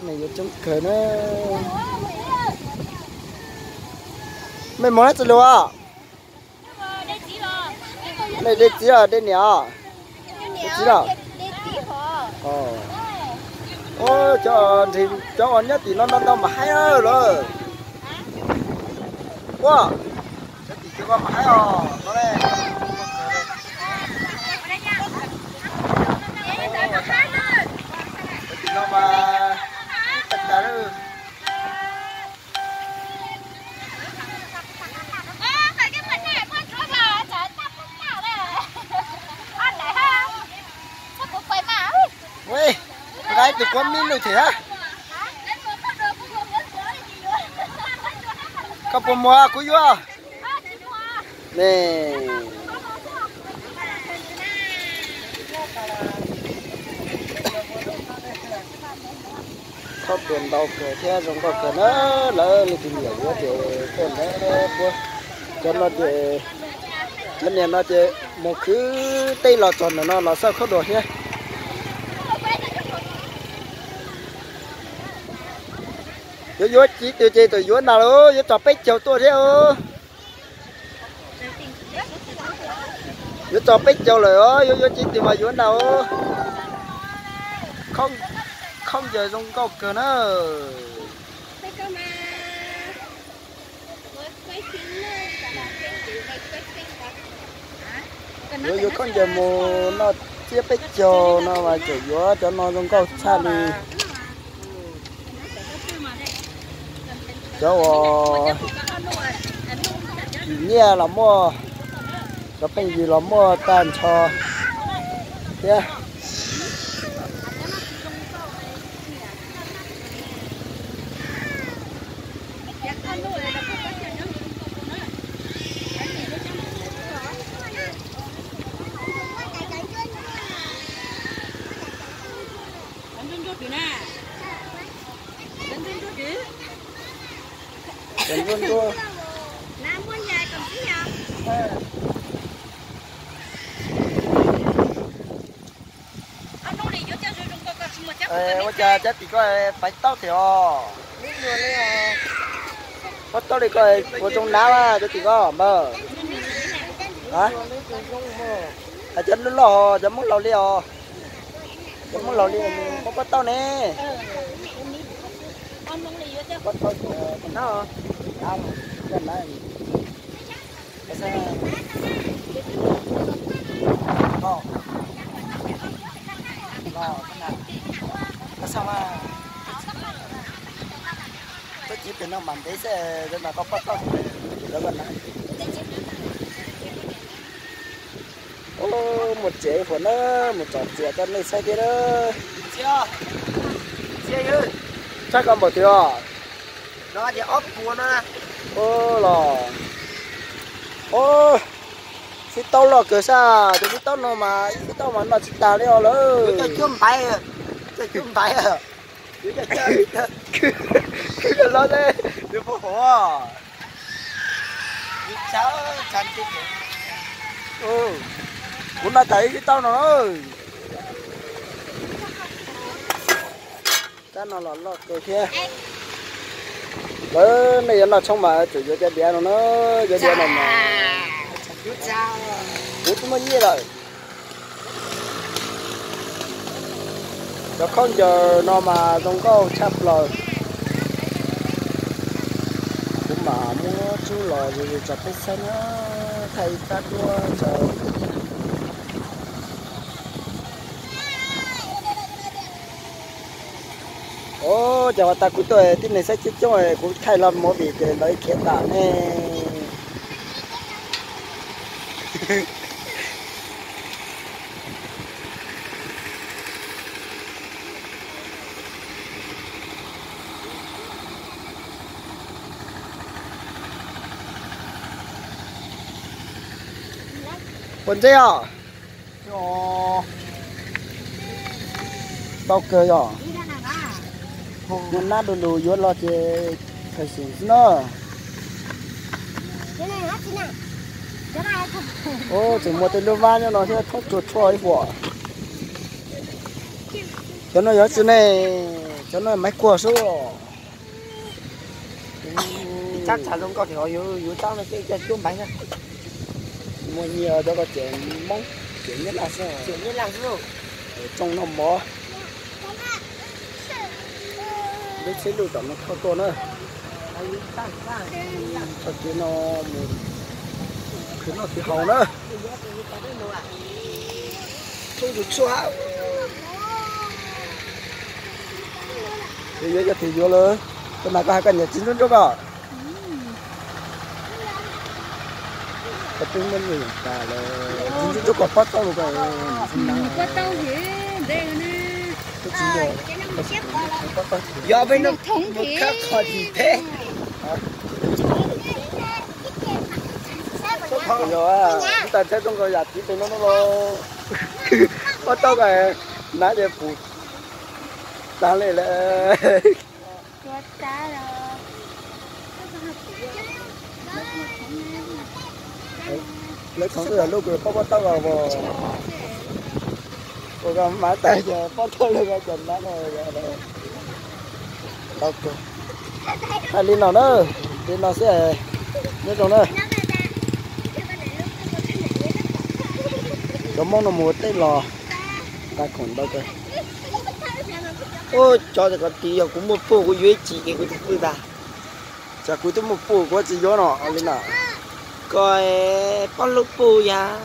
Nws yuav coob kawg na. Mej moog dlaab tsi lug? Mej dej txiv los dej niam? Dej txiv los? Cov, cov uas nyob tim no ntau ntau mas haib lawm. Ua, cov tim kawg mas haib os no. Cov tim no mas tag tag lawm. Ua, ib tug quab mib lug thiab hab. Koj puas muaj kuv yuav? Ne, khaub dua ntau kawg thiab zoo nkauj kawg na. Lawv leej twg nyiam yuav ces tuaj ntawd puab. Cov no ces, cov niam no ces moog khwv teb los txog ntawm no los xauj khaub dua thiab. Yuav yuav tsis twg ces txawm yuav ntag lauj, yuav txog peb caug tuaj thiab. Yuav txog peb caug lawm os, yuav yuav tsis twg mas yuav ntag. Khaub ncaws zoo nkauj kawg na. Yuav yuav khaub ncaws mus noj tsiab peb caug no mas tseem yuav cov no zoo nkauj tshaj li. Cov uas yim nyiaj los muaj, cov pheej yws los muaj tag nrho thiab. Ua cas cov tim koj pais taub tiag os? Pob taub li koj puas zoo hnav cov tim koj npawg? Hais cov loj loj, cov Hmoob laus li os. Cov Hmoob laus li, pob pob taub ne. Ub, mus txiav ib puas na, mus tsom txiav coj nej saib thiab na. Saib koj npaum twg os? Ub los, ub, xib taub loj kawg sab, cov xib taub no mas ib xib taub mas noj tsis tag li os lawm. Khwv los, kuv noj tag ib xib taub no na. Tab no los loj kawg thiab. Lawv nej yuav noj tshoob mas tseem yuav cov diav no na, cov diav no mas kuv twb muaj nyiaj lawm. Cov khaub ncaws no mas zoo nkauj tshaj plaws. Kuv mam muab tsuj los zoo zoo tso peb saib na, thaij ib rab duab tso. Ub, ces has tas kuv tuaj tib neeg saib coob coob, kuv thaij los movie ces lawv khiav tas ne. Puas ntse os? Tau kawg yog. Muaj nab du lug yuav los ces khaws xim xwb na. Ub, tseem muaj tej lub vab nyob no thiab, thoob tsuag tshuaj ib puas. Cov no yog tsi ne? Cov no maiv kuag xwb. Tsab tsav zoo nkauj thiab, yuav tsab no xwb, coj cuab npaiv na. Muaj nyiaj cov ko ces Hmoob, ces Nyab Laj xwb. Ces Nyab Laj xwb. Tsooj noj mov. Lub tsheb luj tom no thauj tuaj na. Txoj kev no mus khwv noj khwv haus na. Thoob tus tshuaj. Yuav yog tias yuav lawm, koj mas koj hais koj niam txiv ntxub ntxub koj. Koj twb muaj nyiaj tas lawm, txiv ntxub ntxub koj pob tauj los koj. Pob tauj, yog peb no mus khab qhov tim teb. Yog, tab tsheb rooj nkaus yam txiv pem no no los. Pob tauj koj, hnav ces pum tag li lawm. Lawv khoom twb yog lub kws pob pob tauj los. Ua koj hnav tas ces pob tauj lawm koj cov hnav no. Hais li no na, li no xwb, nyob zoo na. Cov Hmoob no mus ua teb los, nqa khoom ntau kawg. Ua cov kom tis yog kuv muaj puj kuv yuav ib chim es kuv tus pw ntag. Tsam kuv twb muaj puj kuv tsis yuav no li na. Koj poj lub puj yas.